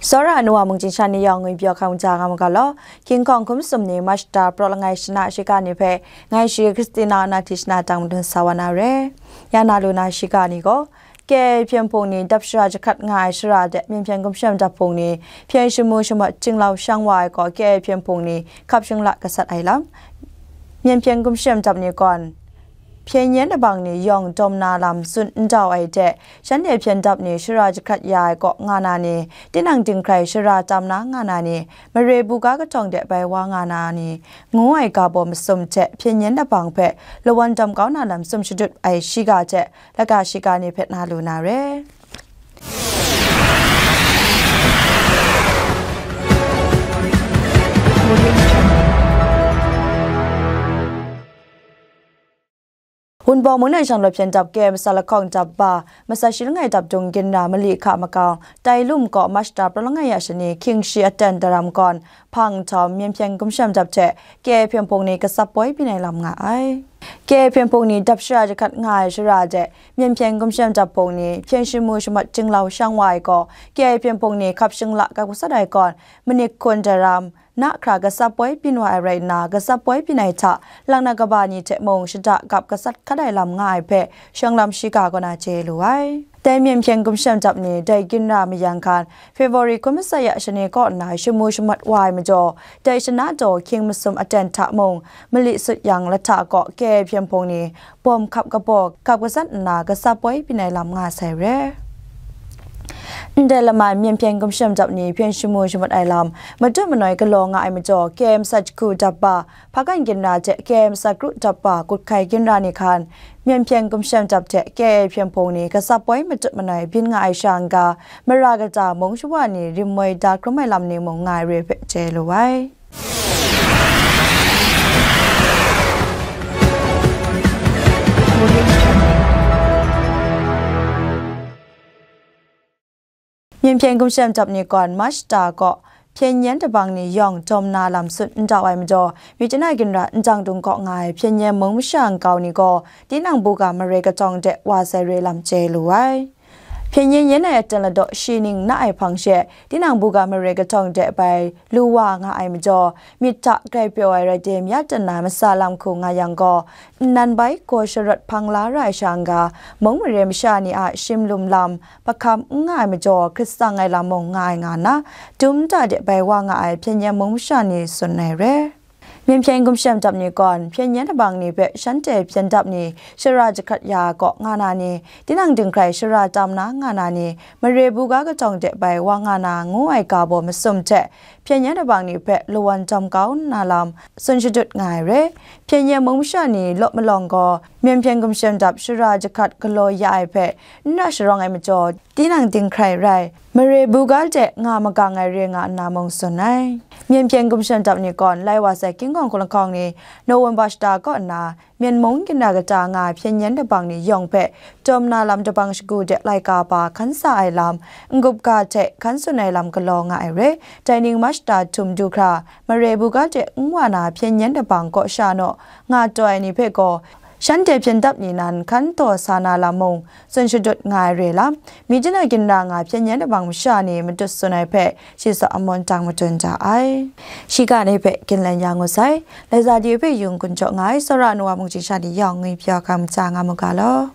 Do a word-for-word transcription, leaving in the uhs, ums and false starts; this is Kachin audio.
Tsawra ai nu wa mungchying sha ni yawng ngwi pyaw hkang ja nga mu ga law, King Kong hkum sum ni March da praw langai shana shiga ni hpe, ngai shi Christina na hti shana tang madun sa wa na re. Ya na lu na shiga ni gaw, K A A hpyen hpung ni dap shara jahkrat nga ai shara de Myen hpyen gumshem dap hpung ni hpyen shamu shamawt jinglau shang wa ai gaw K A A hpyen hpung ni hkap shinglak gasat ai lam. Myen hpyen gumshem dap ni gawn, hpyen yen dabang ni yawng dawm na lam tsun n dau ai hte, shanhte hpyen dap ni shara jahkrat ya ai kaw nga na ni, tinang dinghkrai shara tam na nga na ni, mare buga kahtawng de bai wa nga na ni, ngu ai ga baw masum hte hpyen yen dabang hpe lawan dawm kau na lam tsun shadut ai shiga hte, laga shiga ni hpe na lu na re. Wunpawng mung nan shang law hpyen dap K A A masa lahkawng dap ba, masa shi langai dap dung ginra mali hka makau, tai lum kaw March da praw langai ya shani hkying shi aten daram gawn, hpang nhtawm, Myen hpyen gumshem dap hte K A A hpyen hpung ni gasap poi byin ai lam nga ai. K A A hpyen hpung ni dap shara jahkrat nga ai shara de, Myen hpyen gumshem dap hpung ni hpyen shamu shamawt jinglau shang wa ai gaw, K A A hpyen hpung ni hkap shinglak kap gasat ai gawn, manit hkun daram, na hkra gasap poi byin wa ai rai nna, gasap poi byin ai hta, laknak kaba ni hte mung shada kap gasat hkat ai lam nga ai hpe, shawng lam shiga kaw na chye lu ai. Dai Myen hpyen gumshem dap ni, dai ginra mayang hkan, February hkun masat ya shani kaw nna shamu shamawt wa ai majaw, dai shana daw hkying masum aten hta mung, mali sut yang lahta kaw K A A hpyen hpung ni, bawm hkap kabaw, hkap gasat nna, gasap poi byin ai lam nga sai re. Ndai laman Myen hpyen gumshem dap ni hpyen shamu shamawt ai lam, matut manoi galaw nga ai majaw, K A A masat jahku dap ba, hpakan ginra hte K A A masat kru dap ba, kut hkai ginra ni hkan, Myen hpyen gumshem dap hte K A A hpyen hpung ni gasap poi matut manoi byin nga ai sha n-ga, mara kata mung shawa ni rim moi da hkrum ai lam ni mung nga ai re hpe chye lu ai. Myen hpyen gumshem dap ni gawn March da kaw, hpyen yen dabang ni yawng dawm na lam tsun n dau ai majaw, Myitkyina ginra ndang dung kaw nga ai hpyen yen mung masha nkau ni gaw, tinang buga mare kahtawng de wa sai re lam chye lu ai. Hpyen yen yen ai aten ladaw shi ning na ai hpang she, tinang buga mare kahtawng de bai lu wa nga ai majaw, myit hta grai pyaw ai rai dem ya ten na masa lam hku nga yang gaw, nnan bai gaw sharawt hpang la ra ai sha n-ga, mung mare masha ni a shim lum lam, pahkam n nga ai majaw, hkrit tsang ai lam mung nga ai nga nna, dum nta de bai wa nga ai hpyen yen mung masha ni tsun ai re. Myen hpyen gumshem dap ni gawn, hpyen yen dabang ni hpe shanhte hpyen dap ni shara jahkrat ya ai kaw nga na ni, tinang dinghkrai shara tam na nga na ni, mare buga kahtawng de bai wa nga na ngu ai ga baw masum hte, hpyen yen dabang ni hpe lawan dawm kau nna lam tsun shadut nga ai re. Hpyen yen mung masha ni law malawng gaw, Myen hpyen gumshem dap shara jahkrat galaw ya ai hpe n ra sharawng ai majaw, tinang dinghkrai rai, mare buga de nga magang ai re nga nna mung tsun ai. Myen hpyen gumshem dap ni gawn, lai wa sai King Kong hku lahkawng ni, November shata kaw nna, Myen mung ginra kata nga hpyen yen dabang ni yawng hpe, dawm na lam dabang shagu de laika pa hkan sa ai lam, n-gup ga hte hkan tsun ai lam galaw nga ai re. Dai ning March shata htum du hkra, mare buga de n wa na hpyen yen dabang kaw sha naw nga taw ai ni hpe gaw, shanhte hpyen dap ni nan hkan taw sa na lam mung, tsun shadut nga ai re lam, Myitkyina ginra nga hpyen yen dabang masha ni matut tsun ai hpe, shi tsa amawn tang madun da ai. Shiga ni hpe ginlen ya ngu sai. Laiza di hpe yung gun jaw nga ai, Tsawra ai nu wa mungchying sha ni yawng ngwi pyaw hkang maja nga mu ga law.